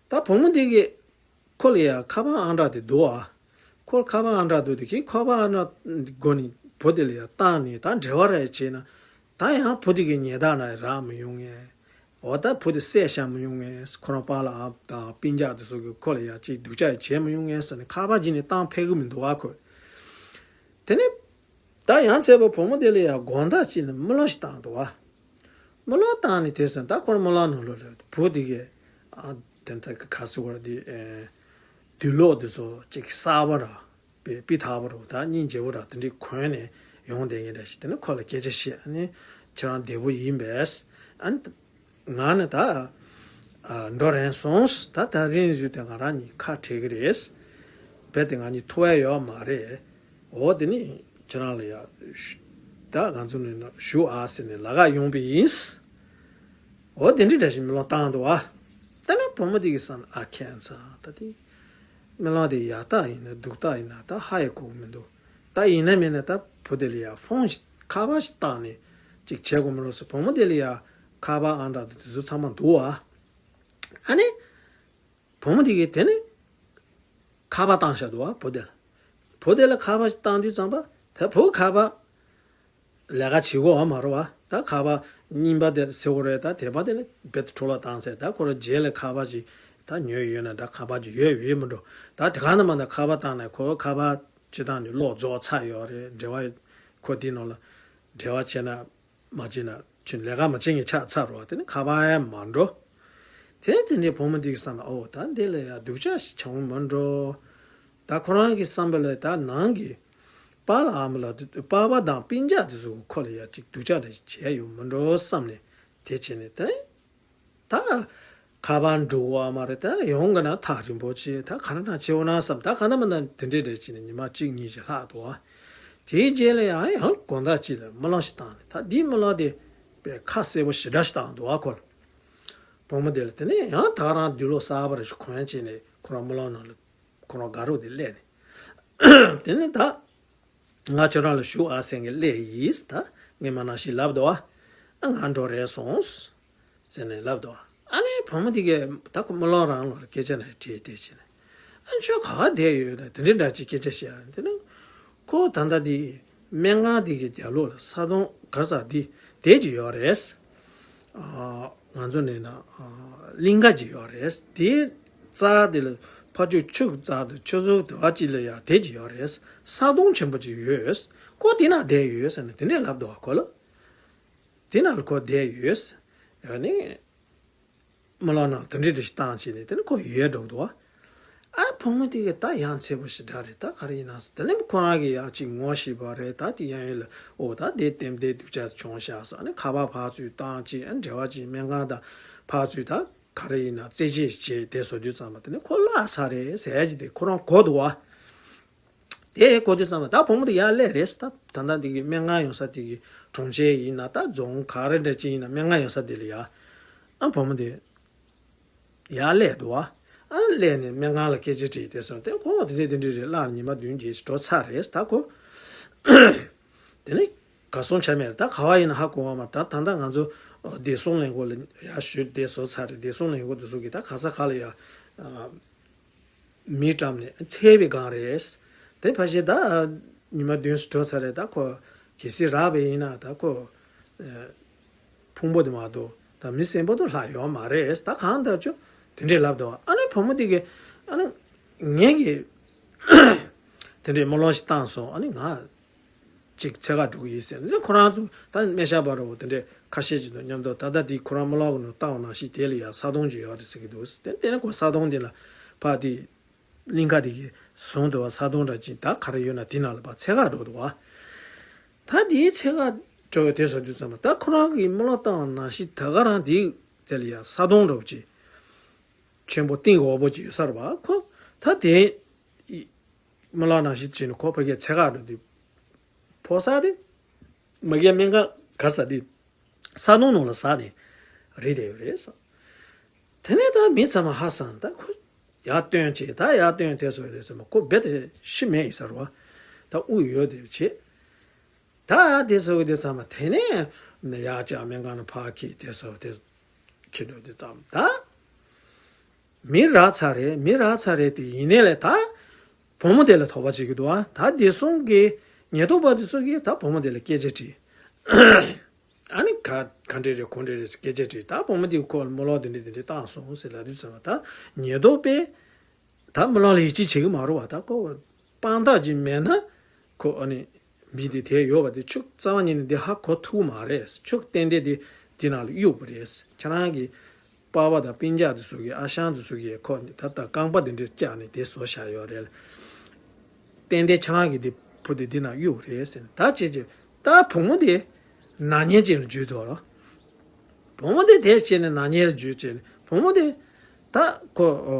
ད་བུ་མོ་དེ་གིས་ཁོ་ལ་ཡ་ཁ་པར་ཨང་གྲངས་དེ་འདུག་ཨ། ཁོ་ལ་ཁ་པར་ཨང་གྲངས་འདུག་དེ་གིས་ཁ་པར་ཨང་གྲངས་སྒོ་ནས་བུ་དེ་ལ་ཡ་བཏང་ནས་ད་འབྲེལ་བ་རེ་བྱས་ན། ད་ཡང་བུ་དེ་གི་ཉེ་འདབས་ན་རག་མི་ཡོང་ངས། འོ་ད་བུ་དེ་བསད་བཞག་མི་ཡོང་ངས། ཁོ་རང་པཱ་ལགས་ཨ་དང་སྤུན་ཀྱག་དེ་ཚོ་གིས་ཁོ་ལ་ཡ་ཅིག་སྡུག་ཅག་བྱས་མི་ཡོང་ངས་ཟེར་ནས་ཁ་པར་བྱས་ནས་བཏང་ཕེབས་གི་མི་འདུག་ཨ་ཁོས། དེ་ནས་ད་ཡང་འཚོལ་བ་བུ་མོ་དེ་ལ་ཡ་དགོང་དག་ཅིག་ནས་རྨི་ལམ་ཞིག་བཏང་འདུག་བ། རྨི་ལམ་བཏང་ནས་དེ་སོང་ད་ཁོ་རྨི་ལམ་ནང་ལོགས་ལ་བུ་དེ་གིས་ཨ་དེ་ད་ག་ཟེར་བ་དེ་ཨེ་དུག་ལོག་དེ་ཚོ་ཅིག་གསར་པ་ར་དཔེ་སྤུས་དག་པོ་ར་ད་སྙིང་རྗེ་པོ་ར་དེ་འདྲའི་གོན་ནས་ཡོང་བསྡད་མཁན་འདྲ་ཞིག་དེ་ནས་ཁོ་ལ་སྐད་ཆ་བཤད། ཨ་ནི་ཁྱེད་རང་བདེ་པོ་ཡིན་པས། ཨ་ནི་ང་ནི་ད་ཨ་འགྲོ་རན་སོང་། ད་ད་རིང་བཞུགས་ཏེ་ང་རང་གཉིས་ཁ་བྲལ་གི་རེད། རྦད་དེ་ང་གཉིས་ཐུག་ཡ་ཡོད་མ་རེད། འོ་དེ་ནི་ཁྱེད་རང་ལ་ཡ་ཞུ་ད་ང་ཚོ་ནི་ཞུ་ཨ་ཟེར་ནས་ལབ་ག་ཡོང་པ་ཡིན། འོ་དེ་འདྲའི་འདྲ་ཞིག་རྨི་ལམ་བཏང་འདུག་ཨ། ད་ནི་བུ་མོ་དེ་གི་བསམ་ཨ་ཁྱད་མཚར་ད་དེ། རྨི་ལམ་དེ་ཡག་རྟགས་ཡིན་ན་སྡུག་རྟགས་ཡིན་ན་ད་ཧ་ཡང་གོ་གི་མི་འདུག་ད་ཡིན་ན་མིན་ན་ད་བུ་དེ་ལ་ཡ་ཕོན་ཞིག་ཁ་པར་ཞིག་བཏང་ནས་ཅིག་བྱེད་དགོས་མི་རུང་ཟེར། བུ་མོ་དེ་ལ་ཡ་ཁ་པར་ཨང་གྲངས་དེ་དེ་ཚོ་ཚང་མ་འདུག་ཨ། ཨ་ནི། བུ་མོ་དེ་གིས་དེ་ནི་ཁ་པར་བཏང་བཞག་འདུག་བ། བུ་དེ་ལ། བུ་དེ་ལ་ཁ་པར་བཏང་དུས་ཙམ་པ་དེ་བུ་ཁ་པར་ལས་ཀ་བྱེད་དགོས་བ་མ་རེད་བ། ད་ཁ་པར་རྙིང་པ་དེ་ཟེར་དགོས་རེད། ད་དེ་པ་དེ་ལ་རྦད་དེ་འཕྲོ་བརླག་བཏང་ཚར། ད་ཁོ་རང་རྗེས་ལ་ཁ་པར་ཅིག་ད་ཉོས་ཡོད་ན་འདྲ། ཁ་པར་ཅིག་ཡོད་ཡོད་མི་འགྲོ། ད་དེ་ག་ནས་མ་ད་ཁ་པར་བཏང་ན་ཁོ་ཁ་པར་སྤྱིར་བཏང་ནས་གློག་རྫོགས་ཚར་ཡོད་རེད། འབྲེལ་བ་ཁོ་དེ་ནང་ལ་འབྲེལ་བ་བྱས་ན། མ་བྱས་ན་ཁྱོད་ལས་ཀ་མ་བྱེད་མཁན་ཆགས་ཚར་རོ། དེ་ནི་ཁ་པར་ཡང་མ་འགྲོ། དེ་ནས་དེ་འདྲའི་བུ་མོ་འདི་གི་བསམ་ལ་ཨོ་ད་འདི་ལ་ཡང་སྡུག་ཅག་ཞིག་བྱུང་མ་འགྲོ། ད་ཁོ་རང་གི་བསམ་པ་ལ་ད་ནང་གི་པཱ་ལགས་ཨ་མ་ལགས་དེ་པཱ་ཕ་དང་སྤུན་ཀྱག་དེ་ཚོ་ཁོ་ལ་ཡང་ཅིག་སྡུག་ཅག་འདྲ་ཞིག་བྱས་ཡོད་མ་འགྲོ་བསམ་ནས་དེ་བྱས་ནས་དེ། ད་ཁ་པར་འགྲོ་བ་མ་རེད། ད་ཡོང་གི་ན་ཐག་རིང་པོ་ཆེ། ད་ག་རེ་གནང་བྱེད་འོ་ན་བསམ། ད་ག་ན་མ་ན་དེ་འདྲས་འདྲས་བྱས་ནས་ཉི་མ་གཅིག་གཉིས་ཤིག་ལྷག་འདུག་བ། དེའི་རྗེས་ལ་ཡང་ཡང་དགོང་དག་ཅིག་ལ་རྨི་ལམ་ཞིག་བཏང་ནས་ད་འདིའི་རྨི་ལམ་དེ་དཔེ་ཁ་གསལ་པོ་ཞེ་དྲག་ཞིག་བཏང་འདུག་བ། ཁོ་ལ་བུ་མོ་དེ་ལ་དེ་ནས་ཡང་ད་རང་དུག་ལོག་གསར་པ་རེ་ཞིག་གོན་བྱས་ནས་ཁོ་རང་རྨི་ལམ་ནང་ལ་ཁོ་རང་དགའ་རོགས་དེ་སླེབས་ནས་དེ་ནས་ད། ང་ཁྱོད་རང་ལ་ཞུ་ཨ་ཟེར་གི་སླེབས་ཡིས་ད་ངས་མ་ནང་བཞིན་ལབ་འདུག་བ། ཨ་ང་འགྲོ་རན་སོང་། ཟེར་ནས་ལབ་འདུག་བ། ཨ་ནི་བུ་མོ་དེ་གས་ད་ཁོ་རྨི་ལམ་རང་ལོགས་ལ་སྐད་ཆ་ནང་དྲིས་དེ་བྱས་ནས། ཨ་ཁྱོད་ག་བ་བསྡད་ཡོད་ད་དེ་འདྲའི་འདྲ་ཅིག་སྐད་ཆ་བཤད་ཨ་དེ་ནི། ཁོ་ད་ལྟ་དེ་སྨན་ཁང་དེ་གི་རྒྱབ་ལོགས་ལ་ས་དོང་གར་ས་དེ་བསྡད་ཀྱི་ཡོད་རེད། ང་ཚོ་ནས་ན་གླིང་ག་ཅིག་ཡོད་རེད། དེའི་རྩ་དེ་ལ་ཕ་ཆོས་ཆུ་རྩ་དང་ཆུ་ཟོག་དེ་བ་ཅིག་ལ་ཡང་བསྡད་ཀྱི་ཡོད་རེད། ས་དོང་ཆེན་པོ་ཅིག་ཡོད། ཁོ་དེ་ན་བསྡད་ཡོད་ཟེར་ནས་དེ་འདྲས་ལབ་འདུག་བ། ཁོ་ལ་དེ་ན་ལ་ཁོ་བསྡད་ཡོད། ཡང་ནི་རྨི་ལམ་ནང་དེ་འདྲས་འདྲ་ཞིག་བཏང་བྱས་ནས་དེ་ནི་ཁོ་ཡོད་འགྲོ་འདུག་བ། ཨ་བུ་མོ་དེ་གས་ད་ཡང་ཚེ་པོ་ཞེ་དྲག་རེད། ད་ག་རེ་ཡིན་ན་ཟེར། དེ་ནས་ཁོ་རང་གིས་ཡང་ཅིག་ངོ་ཤེས་པ་རེད། ད་དེ་ཡང་ཡིན་ལ་ཨོ་ད་དེ་ལྟེམ་དེ་སྡུག་ཅག་བྱུང་ཤག་ཟེར། ཨ་ནི་ཁ་པར་ཕར་ཚུར་བཏང་ཅིག་ཨ་འབྲེལ་བ་ཅིག་སྨན་ཁང་དང་ཕར་ཚུར་ད་ག་རེ་ཡིན་ན་རྩད་གཅོད་བྱས་དེ་བཟོ་དུས་ཙམ་པ་དེ་ནི་ཁོ་བརླག་ཚར་རེད་ཟེར་ཡ་ཅིག་དེ་ཁོ་རང་གོ་འདུག་བ། དེ་གོ་དུས་ཙམ་པ་ད་བུ་མོ་དེ་ཡར་སླེབས་རེད། ད་ད་ལྟ་འདི་གི་སྨན་ཁང་ཡོད་ས་དེ་གི་གྲོང་ཁྱེར་ཡིན་ན་ད་རྫོང་ག་རེ་འདྲ་ཅིག་ཡིན་ན་སྨན་ཁང་ཡོད་ས་དེ་ལ་ཡ། ཨ་བུ་མོ་དེ་ཡར་སླེབས་འདུག་བ། ཨ་སླེབས་ནས་སྨན་ཁང་ལ་སྐད་ཆ་དྲིས་དེ་སོང་དེ་ཁོ་དེ་འདྲས་དེ་འདྲས་རེད། བརླག་ཉི་མ་བདུན་བརྒྱད་ཅིག་འགྲོ་ཚར་རེད། ད་ཁོ་དེ་ནི་གར་སོང་ཆ་མེད་རེད། ད་ག་བ་ཡིན་ན་ཧ་གོ་བ་མ། ད་ད་ལྟ་ང་ཚོ་བདེ་སྲུང་ལས་ཁུངས་ལ་ཡར་ཞུས་དེ་བཟོ་ཚར་རེད། བདེ་སྲུང་ལས་ཁུངས་དེ་ཚོ་གིས་ད་ག་ས་ག་ལ་ཡ། མི་བཀྲམ་ནས་འཚོལ་བའི་སྒང་རེད། དེ་ཕལ་ཆེར་ད་ཉི་མ་བདུན་ཙམ་འགྲོ་ཚར་རེད། ད་ཁོ་གལ་སྲིད་རག་པ་ཡིན་ན་ད་ཁོ་ཕུང་པོ་དེ་མ་གཏོགས་ད་མི་གསོན་པོ་དེ་ལྷག་ཡོད་མ་རེད། ད་གང་ལྟར་ཅོ་དེ་འདྲས་ལབ་འདུག་ཨ་ནི་བུ་མོ་དེ་གིས་ཨ་ནི་ངེད་ཀྱིས་དེ་འདྲས་རྨི་ལམ་ཞིག་བཏང་སོང་། ཨ་ནི་ང་ཅིག་འཚོལ་ག་འགྲོ་གི་ཡིན་ཟེར་ནས་ཁོ་རང་ཚོ་ད་སྨན་ཞབས་པ་རོ་དེ་འདྲས་ཁ་ཤས་ཅིག་དང་མཉམ་དུ་ད་ལྟ་དེ་ཁོ་རང་རྨི་ལམ་གི་ནང་བཏང་བ་ནང་བཞིན་དེ་ལ་ཡ་ས་དོང་ཅིག་ཡོད་རེད་ཟེར་གི་འདུག་དེ་དེ་ནས་ཁོ་ས་དོང་དེ་ལ་ཕར་དེ་གླིང་ག་དེ་གི་བཟུང་འདུག་བ། ས་དོང་འདྲ་ཅིག་ད་ག་རེ་ཡོད་ན་དེ་ནང་ལ་ཕར་འཚོལ་ག་འགྲོ་འདུག་བ། ད་དེའི་འཚོལ་ག་འགྲོ་བའི་དུས་སུ་དུས་ཙམ་པ་ད་ཁོ་རང་གི་རྨི་ལམ་བཏང་བ་ནང་བཞིན་ད་ག་རང་དེ་དེ་ལ་ཡ་ས་དོང་འདྲ་པོ་ཅིག་ཆེན་པོ་གཏིང་འོག་པོ་ཅིག་ཡོད་ས་རེད་བ། ཁོ་ད་དེ་རྨི་ལམ་ནང་བཞིན་བྱས་ནས་ཁོ་ཕ་གིར་འཚོལ་ག་འགྲོ་དུས་ཕོ་གསར་དེ་མ་གིའི་སྨན་ཁང་གར་ས་དེ་ས་དོང་ནང་ལ་ཟགས་ནས་རིལ་བསྡད་ཡོད་རེད་ཟེར། དེ་ནས་ད་མི་ཚང་མ་ཧ་སངས། ད་ཁོ་ཡར་བཏོན་བྱས། ད་ཡར་བཏོན་དེ་སོང་དུས་ཙམ་པ་ཁོ་རྦད་དེ་ཤི་མེད་ཡིན་ས་རེད་བ། ད་དབུགས་ཡོད་དེ་བྱས། ད་དེ་སོང་དུས་ཙམ་པ་དེ་ནས་ཡར་བཅར་སྨན་ཁང་ནང་ཕར་འཁྱེར་དེ་སོང་དེ་འཁྱེར་འགྲོ་དུས་ཙམ་ད་མི་རག་ཚར་རེད། མི་རག་ཚར་རེད་དེ་ཡིན་ནའི་ལས་ད་བུ་མོ་དེ་ལ་དོགས་པ་བྱེད་ཀྱི་འདུག་བ། ད་བདེ་སྲུང་གི་ཉེན་རྟོག་པ་དེ་ཚོ་གིས་ད་བུ་མོ་དེ་ལ་སྐད་ཆ་དྲིས། ཨ་ནི་ག་ག་འདྲས་རེད་གོ་འདྲས་རེད་ཟེར་སྐད་ཆ་དྲིས། ད་བུ་མོ་དེ་ཁོ་ལ་རྨི་ལམ་དེ་འདྲས་དེ་འདྲས་བཏང་སོང་ཟེར་ལབ་དུས་ཙམ་པ་ད་ཉེན་རྟོག་པས་ད་རྨི་ལམ་ལ་ཡིད་ཆེས་བྱེད་ཀྱི་མ་རེད་བ། ད་ཁོ་དཔང་རྟགས་ཅིག་མེད་ན་ཁོ་ཨ་ནི་མི་དེ་དེ་ཡོད་པ་དེ་ཁྱོད་རྩ་བ་ཉིད་ནས་འདི་ཧ་གོ་ཐུབ་མ་རེད། ཁྱོད་ཏན་ཏན་དེ་འདི་ནང་ལ་གཡུགས་པ་རེད། ཁྱེད་རང་གི་པ་ཕ་དང་སྤུན་ཀྱག་དེ་ཚོ་གི་ཨ་ཞང་དེ་ཚོ་གི་ཁོ་ད་ལྟ་རྐང་པ་དེ་འདྲས་བཀྱགས་ནས་དེ་བཟོ་བཞག་ཡོད་རེད། ཏན་ཏན་ཁྱེད་རང་གི་དེ་བུ་དེ་འདི་ནང་གཡུགས་རེད་ཟེར་ནས་ད་བྱས་རྗེས་ད་བུ་མོ་དེ་ནག་ཉེས་ཅན་ལ་འཇུས་ཐུབ་རོགས། བུ་མོ་དེ་དེ་བྱས་ནས་ནག་ཉེས་ལ་འཇུས་བྱས་ནས་བུ་མོ་དེ་ད་ཁོ་ཨོ་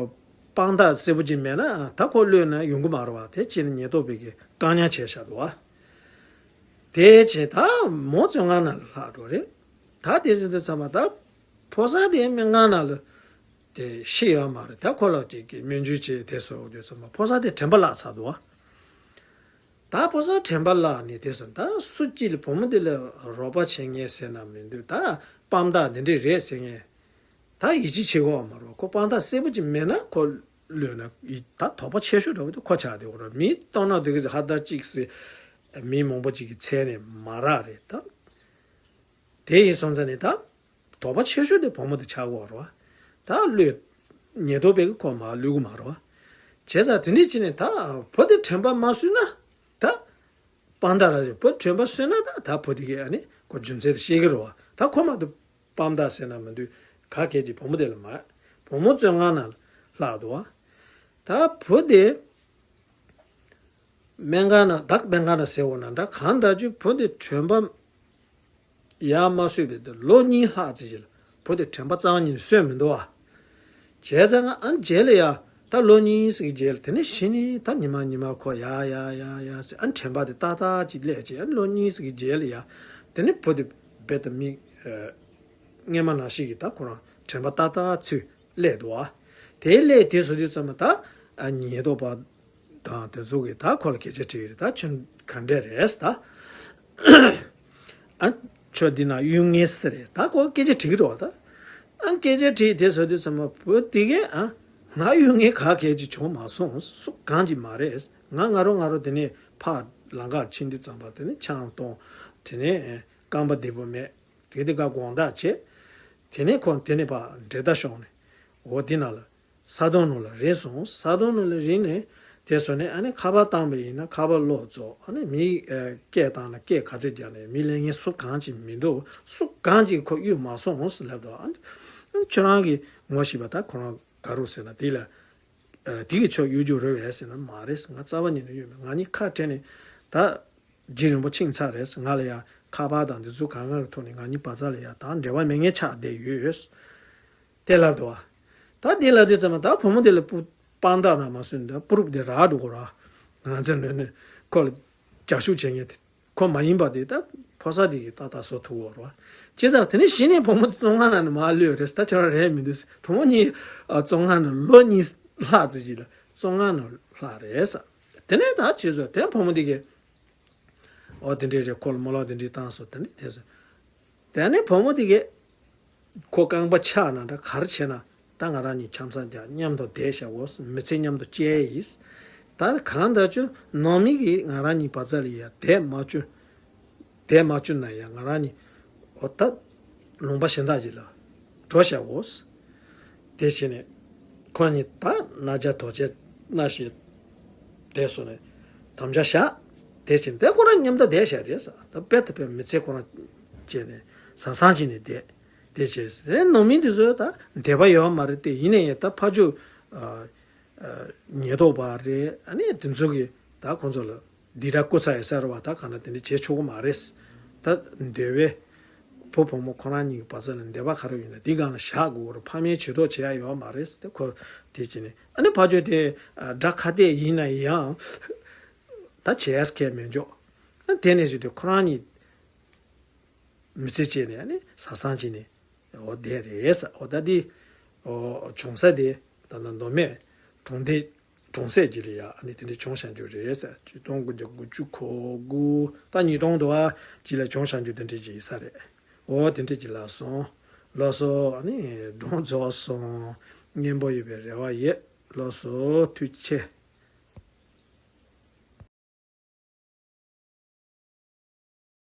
དཔང་རྟགས་གསལ་པོ་ཅིག་མེད་ན་ད་ཁོ་གློད་ན་ཡོང་གི་མ་རེད་བ། དེ་བྱས་ནས་ཉེན་རྟོག་པས་ཀྱི་བཀག་ཉར་བྱས་བཞག་འདུག་བ། དེ་བྱས་ད་མོ་བཙོན་ཁང་ནང་ལ་ལྷག་འགྲོ་རེད། ད་དེ་བྱས་དུས་ཙམ་པ་ད་ཕོ་གསར་དེ་སྨན་ཁང་ནང་ལ་ དེ་ཤི་ཡོད་མ་རེད། ད་ཁོ་ལ་ཅིག་གི་སྨན་བཅོས་བྱས་དེ་སོགས་དུས་ཙམ་པ་ཕོ་གསར་དེ་དྲན་པ་བརླག་ཚར་འདུག་བ། ད་ཕོ་གསར་དྲན་པ་བརླག་ནས་དེ་སོང་ད་སུ་གཅིག་ལ་བུ་མོ་དེ་ལ་རོགས་པ་བྱེད་མཁན་ཟེར་ན་མི་འདུག་ད་དཔང་རྟགས་འདི་འདྲས་རེད་ཟེར་མཁན་ད་ཡིད་ཆེས་བྱེད་དགོས་བ་མ་རེད། ཁོ་དཔང་རྟགས་གསལ་པོ་ཅིག་མེད་ན་ཁོ་ལོས་ན་ཡི་ད་དོགས་པ་ཆེ་ཤོས་འདྲ་བོ་དེ་ཁོ་ཆགས་བསྡད་ཡོད་རེད། མི་སྟོང་ན་སྡུག་གི་ཟེར་ཧ་ད་གཅིག་ཟེར་མི་མང་པོ་ཅིག་གི་མཚན་ནས་མ་རག་རེད་ད། དེ་ཡིན་སོང་ཙང་ནས་ད་དོགས་པ་ཆེ་ཤོས་དེ་བུ་མོ་དེ་ཆགས་ཀྱི་ཡོད་རེད་བ། ད་བློས་ཉེས་རྡུང་བྱེད་ཀྱི་ཁོ་མར་བླུག་གི་མ་རེད་བ། བྱས་ཙང་དེ་འདྲས་བྱས་ནས་ད་བུ་དེ་དྲན་པ་མ་གསོས་ན་ད་དཔང་རྟགས་ར་རེད། བུ་དྲན་པ་གསོས་ན་ད་ད་བུ་དེ་གས་ཨ་ནི་ཁོ་རྒྱུ་མཚན་དེ་ཤེས་ཀྱི་རེད་བ། ད་ཁོ་མ་གཏོགས་དཔང་རྟགས་ཟེར་ན་མི་འདུག་ག་གལ་ཏེ་བུ་མོ་དེ་ལ་མ་བུ་མོ་བཙོན་ཁང་ནང་ལྷག་འདུག་བ། ད་བུ་དེ་སྨན་ཁང་ནང་བདག་སྨན་ཁང་ནང་ཟེར་འོ་ན་འདྲ་གང་ལྟར་ཅིག་བུ་དེ་དྲན་པ་ཡར་མ་གསོས་པའི་དུས་ལོ་གཉིས་ལྷག་ཙམ་ཞིག་ལ་བུ་དེ་དྲན་པ་རྩ་བ་ཉིད་ནས་གསོས་མི་འདུག་བ། བྱས་ཙང་ཨ་རྗེས་ལ་ཡ་ད་ལོ་གཉིས་ཙམ་གྱི་རྗེས་ལ་དེ་ནས་གཞི་ནས་ད་ཉི་མ་ཉི་མ་ཁོ་ཡ་ཡ་ཡ་ཡ་ཟེར་ཨ་དྲན་པ་དེ་ཏག་ཏག་ཅིག་སླེབས་བྱས་ཨ་ལོ་གཉིས་ཙམ་གྱི་རྗེས་ལ་ཡ་དེ་ནས་བུ་དེ་རྦད་དེ་མི་སྔན་མ་ནང་བཞིན་གྱི་ད་ཁོ་རང་དྲན་པ་ཏག་ཏག་ཚུར་སླེབས་འདུག་བ། དེ་སླེབས་དེ་བཟོ་དུས་ཙམ་པ་ད་ཨ་ཉེན་རྟོག་པ་དང་དེ་ཚོ་གིས་ད་ཁོ་ལ་སྐད་ཆ་དྲིས་ཀྱི་རེད། ད་ཁྱོད་ག་འདྲས་རེད་ད། ཨ་ཁྱོད་འདི་ན་གཡུག་ངེས་ཟེར་རེད། ད་ཁོ་སྐད་ཆ་དྲིས་ཀྱི་རེད་བ། ད་ཨ་སྐད་ཆ་དྲིས་དེ་བཟོ་དུས་ཙམ་པ་བུ་དེ་གས་ཨ་ང་གཡུག་ངེས་ག་གས་ཅིག་བྱུང་མ་སོང་། སུ་གང་ཅིག་མ་རེད། ང་ང་རོ་ང་རོ་དེ་ནས་ཕར་ལམ་ཁར་ཕྱིན་དུས་ཙམ་པ་དེ་ནས་ཆང་བཏུང་དེ་ནས་རྐང་པ་བདེ་པོ་མེད། དེ་དེ་ག་དགོང་དག་བྱས། དེ་ནས་ཁོ་དེ་ནས་ཕར་འདྲེ་ད་ཤོང་ནས་འོ་དེ་ན་ལ་ས་དོང་ནང་ལ་རིལ་སོང་། ས་དོང་ནང་ལ་རིལ་ནས་དེ་སོང་ནས་ཨ་ནི་ཁ་པར་བཏང་པ་ཡིན་ན་ཁ་པར་གློག་རྫོགས། ཨ་ནི་མི་སྐད་བཏང་ན་སྐད་ག་ཚོད་རྒྱག་ནས་མི་ལབ་མཁན་སུ་གང་ཅིག་མི་འདུག་སུ་གང་ཅིག་ཁོ་གཡུག་མ་སོང་ཟེར་ལབ་འདུག་ཨ་ནི་ཁྱོད་རང་གིས་ངོ་ཤེས་པ་ད་ཁོ་རང་ག་རུ་ཟེར་ན་དེ་ལ་དེ་གི་ཕྱོགས་གཡུག་རྒྱུ་རེད་བས་ཟེར་ན་མ་རེད། ང་རྩ་བ་ཉིད་ནས་གཡུག་མེད། ང་གཉིས་ཁ་བྲལ་ནས་ད། རྒྱུན་རིང་པོ་ཕྱིན་ཚར་རེད། ང་ལ་ཡང་ཁ་པར་དང་འདི་ཚོ་གང་གང་གི་ཐོག་ནས་ང་གཉིས་བར་མཚམས་ལ་ཡང་ད་འབྲེལ་བ་མེད་མཁན་ཆགས་བསྡད་ཡོད། དེ་ལབ་འདུག་བ། ད་དེ་ལབ་དུས་ཙམ་པ་ད་བུ་མོ་དེ་ལ་སྤུ་དཔང་རྟགས་རག་མ་སོང་། འདི་པུ་རུབ་དེ་རག་འགྲོ་གི་ར། ང་ཚོ་ནས་ནས་ཁོ་ལ་རྒྱབ་ཤུགས་བྱེད་མཁན་དེ་ཁོ་མ་ཡིན་པ་དེ་ད་ཕོ་གསར་དེ་གིས་ཏག་ཏག་བཟོ་ཐུབ་ཀྱི་རེད་བ། བྱས་ཙང་དེ་ནས་གཞི་ནས་བུ་མོ་བཙོན་ཁང་ནང་ནས་མར་གློད་རེད། ད་ཁྱོད་རང་རེད་མི་འདུག་བུ་མོ་གཉིས་ཨ་བཙོན་ཁང་ནང་ལོ་གཉིས་ལྷག་ཙམ་ཞིག་ལ་བཙོན་ཁང་ནང་ལྷག་རེད་ས། དེ་ནས་ད་ཁྱོད་ཚོ་དེ་བུ་མོ་དེ་གིས་ཨོ་དེ་འདྲས་རེད། ཁོ་ལ་རྨོ་ལགས་དེ་འདྲས་བཏང་སོང་། དེ་ནས་དེ་སོང་། དེ་ནས་བུ་མོ་དེ་གིས་ཁོ་རྐང་པ་ཆག་ན་འདྲ་ག་རེ་བྱས་ན་ད་ང་རང་གཉིས་འཆམ་ས་རྒྱག་མཉམ་དུ་བསྡད་བཞག་འོ། མི་ཚེ་མཉམ་དུ་སྐྱེལ་ཡིན། ད་གང་ལྟར་ཀྱང་ནང་མི་གིས་ང་རང་གཉིས་བར་མཚམས་ལ་ཡ་བསྡད་མ་བཅུག་བསྡད་མ་བཅུག་ན་ཡང་ང་རང་གཉིས་འོ་ད་ལུང་པ་གཞན་དག་ཅིག་ལ་འགྲོ་བཞག་འོ། དེ་བྱས་ནས་ཁོ་གཉིས་ད་གནང་བྱ་དོར་བྱ་གནང་བཞིན་བསྡད་སོང་ནས་དམ་བཅའ་བཞག་དེ་བྱས་ནས་དེ་ཁོ་རང་མཉམ་དུ་བསྡད་བཞག་རེད་ས། ད་དཔེ་ད་དཔེ་མི་ཚེ་ཁོ་རང་བྱས་ནས་བཟང་བཟང་བྱས་ནས་བསྡད། དེ་བྱས་ནས་ནང་མི་འདི་ཚོ་ད་འདོད་པ་ཡོད་མ་རེད་དེ། ཡིན་ན་ཡང་ད་ཕར་ཕྱོགས་ཉེན་རྟོག་པ་རེད། ཨ་ནི་དེ་ཚོ་གིས་ད་ཁོང་ཚོ་ལ། འདི་འདྲ་སྐུ་ཚ་ཡི་ཟེར་བ་ད་གང་ལ་དེ་འདྲ་བྱེད་ཆོག་གི་མ་རེད། ད་འདོད་པའི་བུ་བུ་མོ་ཁོ་རང་གཉིས་ཀྱི་བར་མཚམས་ལ་འདོད་པ་ག་རེ་ཡོད་ན་འདི་སྒང་ལ་བཞག་དགོས་རེད། ཕ་མའི་ཇུས་གཏོགས་བྱེད་ཡ་ཡོད་མ་རེད། དེ་ཁོ་དེ་བྱས་ནས་ཨ་ནི་ཕར་ཕྱོགས་དེ་དགྲ་ཁ་གཏད་ཡིན་ན་ཡང་ད་བྱེད་ཡ་ཁས་མི་འཇོག་ཨ་དེ་ནས་བཟོས་ཏེ་ཁོ་རང་གཉིས། མི་ཚེ་སྐྱེལ་ནས་ཨ་ནི་བཟང་བཟང་བྱས་ནས་འོ་བསྡད་རེད་ཟེར། འོ་ད་འདི་འོ་བྱུང་ས་དེ་ད་ལྟ་མདོ་སྨད་གྲོང་སྡེ་གྲོང་གསེབ་ཅིག་ལ་ཡ་ཨ་ནི་དེ་འདྲ་བྱུང་བཞག་རྒྱུ་རེད་ཟེར། ཆིག་སྟོང་དགུ་བརྒྱ་དགུ་བཅུ་གོ་དགུ་ད་ཉིས་སྟོང་དུ་བ་ཅིག་ལ་བྱུང་བཞག་རྒྱུ་དེ་འདྲ་ཅིག་ཡིན་ས་རེད། འོ་དེ་འདྲ་ཅིག་ལ་སོང་། ལགས་སོ། ཨ་ནི་སྒྲུང་རྫོགས་སོང་། སྙན་པོ་ཡོད་པའི་རེ་བ་ཡོད། ལགས་སོ། ཐུགས་རྗེ་ཆེ།